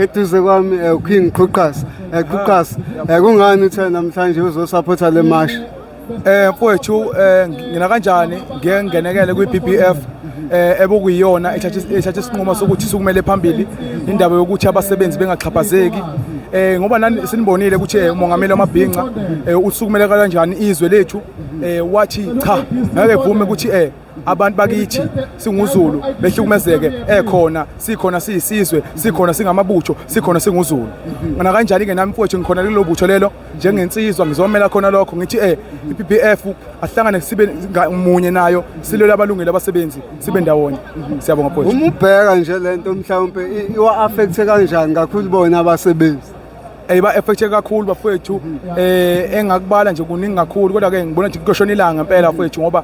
Eduze kwami uKing Qhuqas. Qhuqas, kungani uthe namhlanje uzosupport le march? Mfowethu, ngina kanjani ngeke ngingenekele kwi-BBF ebokuyiyona ethatha isinqumo sokuthi sukumele phambili indaba yokuthi abasebenzi bengaxhaphazeki, ngoba nani sinibonile ukuthi umongameli wamabhinca usukumele kanjani izwe lethu, wathi cha, ngeke vume ukuthi abantu bakithi singuZulu behlukumezeke ekhona, sikhona siyisizwe, sikhona singamabutho, sikhona singuZulu. Ngana kanjani ke nami mfowethu ngikhona kulelo butho lelo njengensizwa, ngizomela khona lokho, ngithi iPPF ahlangane sibe munye nayo, silwele abalungelo abasebenzi, sibe ndawonye. Siyabonga mfowethu. Uma ubheka nje lento, mhlawumbe iwa affect kanjani kakhulu bona abasebenzi? Ba affect kakhulu bafowethu. Engakubala nje kuningi kakhulu, kodwa ke ngibona nje kuyoshona ilanga ngempela bafowethu, ngoba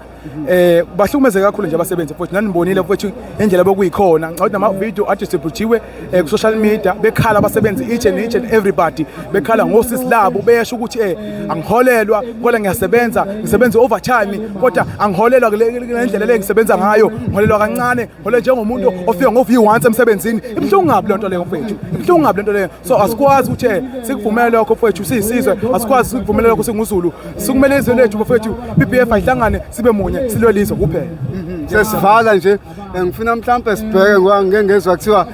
bahlukumezeka kakhulu nje abasebenzi mfowethu. Nanibonile mfowethu indlela bokuyikhona, ngicabanga nama video adistributiwe ku social media, bekhala abasebenzi, each and everybody bekhala ngosisi labo, besho ukuthi angiholelwa kodwa ngiyasebenza, ngisebenza overtime kodwa angiholelwa kule ndlela le ngisebenza ngayo, ngiholelwa kancane, ngihole njengomuntu ofika ngo-V once emsebenzini. Ibuhlungu ngabi lento leyo mfowethu, ibuhlungu ngabi lento leyo. So asikwazi ukuthi sikuvumele lokho mfowethu, siyisizwe, asikwazi sikuvumele lokho singuZulu. Sikumele izwe lethu bafowethu, BBF ayihlangane, sibe munye, silwele izwe kuphela. Sesivala nje, ngifuna mhlawumbe sibheke, ngoba ngike ngezwa kuthiwa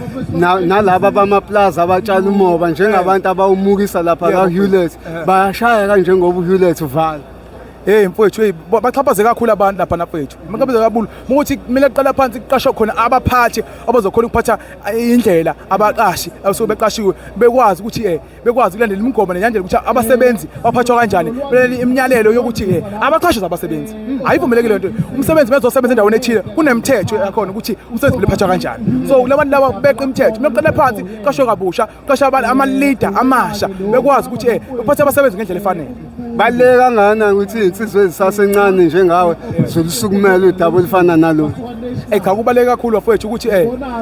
nalaba bamaplaza abatshala umoba njengabantu abawumukisa lapha ka-Hewlett bayashaya kanjengoba uHewlett uvala. Hey mfowethu, hey, baxhaphaze kakhulu abantu lapha mfowethu. Baxhaphaze kakhulu. Ukuthi kumele kuqala phansi kuqashwe khona abaphathi abazokhona ukuphatha indlela abaqashi abasuke beqashiwe, bekwazi ukuthi bekwazi ukulandela imigomo nenyandlela ukuthi abasebenzi baphathwa kanjani, belandela imiyalelo yokuthi abaqashwe abasebenzi. Ayivumelekile lento. Umsebenzi bezosebenza endaweni ethile, kunemithetho yakhona ukuthi umsebenzi kumele uphathwa kanjani. So labantu laba beqa imithetho, kumele kuqale phansi qashwe kabusha, qashe abantu ama-leader amasha, bekwazi ukuthi bephathe abasebenzi ngendlela efanele. Baluleke kangakanani ukuthi iy'nsizwa ezisasencane njengawe zilusukumele udaba olufana nalolu? Cha, kubaluleke kakhulu bafowethu ukuthi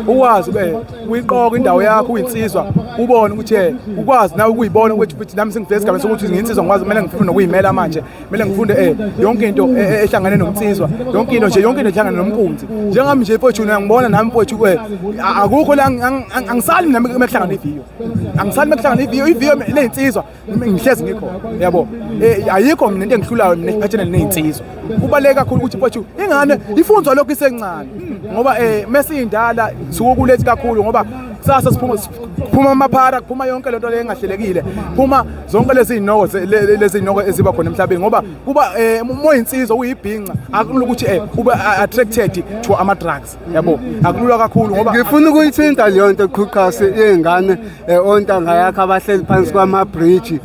ukwazi uyiqoka indawo yakho uyinsizwa, ubone ukuthi ukwazi nawe ukuyibona ukuthi futhi nami sengifike esigabeni sokuthi ngiyinsizwa, ngikwazi kumele ngifunde nokuyimela manje, kumele ngifunde yonke into ehlangane nomnsizwa, yonke into nje, yonke into ehlangane nomkunzi njengami nje mfowethu. Ngiyangibona nami mfowethu, akukho la angisali mina mekuhlangana iviyo, angisali mekuhlangana iviyo, iviyo leyinsizwa ngihlezi ngikhona, yabo. Ayikho mina into engihlulayo mina ephathelene neyinsizwa. Kubaluleke kakhulu ukuthi mfowethu ingane ifunzwa lokhu isencane, ngoba mesiyindala suke kulethi kakhulu, ngoba kusasa siphuma, kuphuma amaphara, kuphuma yonke lento le engahlelekile, phuma zonke lezi zinoko lezi zinoko eziba khona emhlabeni, ngoba kuba uma uyinsizwa uyibhinca akulula ukuthi ube attracted to ama drugs, yabo, akulula kakhulu ngoba Ngifuna ukuyithinta leyo nto qhuqhasi, iy'ngane ontanga yakho abahleli phansi kwamabhriji,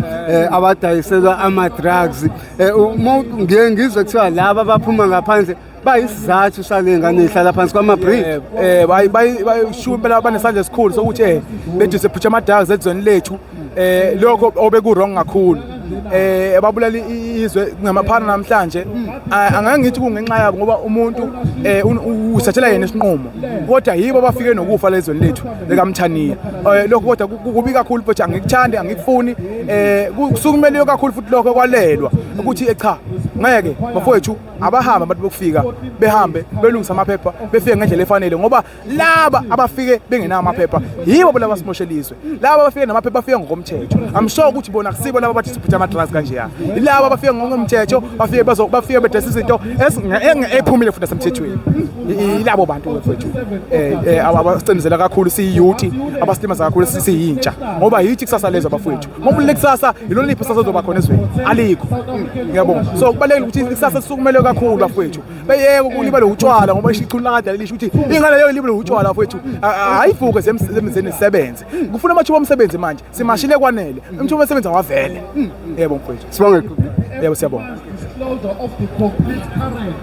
abadayiselwa ama-drugs. Uma ngiye ngizwe kuthiwa laba abaphuma ngaphandle bayisizathu sale ngane ihlala phansi kwamabhriji. Bayisho impela banesandla esikhulu sokuthi bethi sephusha ama-drugs ezweni lethu. Lokho obeku wrong kakhulu, ababulala izwe ngamaphana namhlanje. Angeke ngithi kungenxa yabo, ngoba umuntu usatshela yena isinqumo, kodwa yibo abafike nokufa lezweni lethu lekaMthaniya. Lokho kodwa kubi kakhulu futhi angikuthandi, angikufuni. Kusukumeliwe kakhulu futhi lokho kwalelwa ukuthi cha, ngeke bafowethu, abahambe abantu bokufika, behambe belungisa amaphepha, befike ngendlela efanele, ngoba laba abafike bengenawo amaphepha yibo laba basimoshela izwe. Laba abafike namaphepha bafike ngokomthetho. I'm sure ukuthi bona akusibo laba abathi siphutha ama-drugs kanjeya. Laba abafike ngokomthetho bafike bafike bedayisa izinto ephumile futhi nasemthethweni. Yilabo bantu mfowethu abasicindezela kakhulu siyi-youth, abasilimaza kakhulu siyintsha, ngoba yithi kusasa lezo bafowethu, ngoba le kusasa yilona liphi kusasa ezoba khona ezweni alikho. Ngiyabonga. So kubalulekile ukuthi ikusasa sisukumele kakhulu bafowethu, beyeke ukulibala utshwala, ngoba ishichulu lakade lisho ukuthi ingane leyo ilibele utshwala bafowethu ayivuke zemzeni isebenze. Kufuna amathuba omsebenzi manje, simashile kwanele, amathuba omsebenzi awavele. Yebo mfowethu. Sibonge. Yebo, siyabonga. Disclosure of the complete current.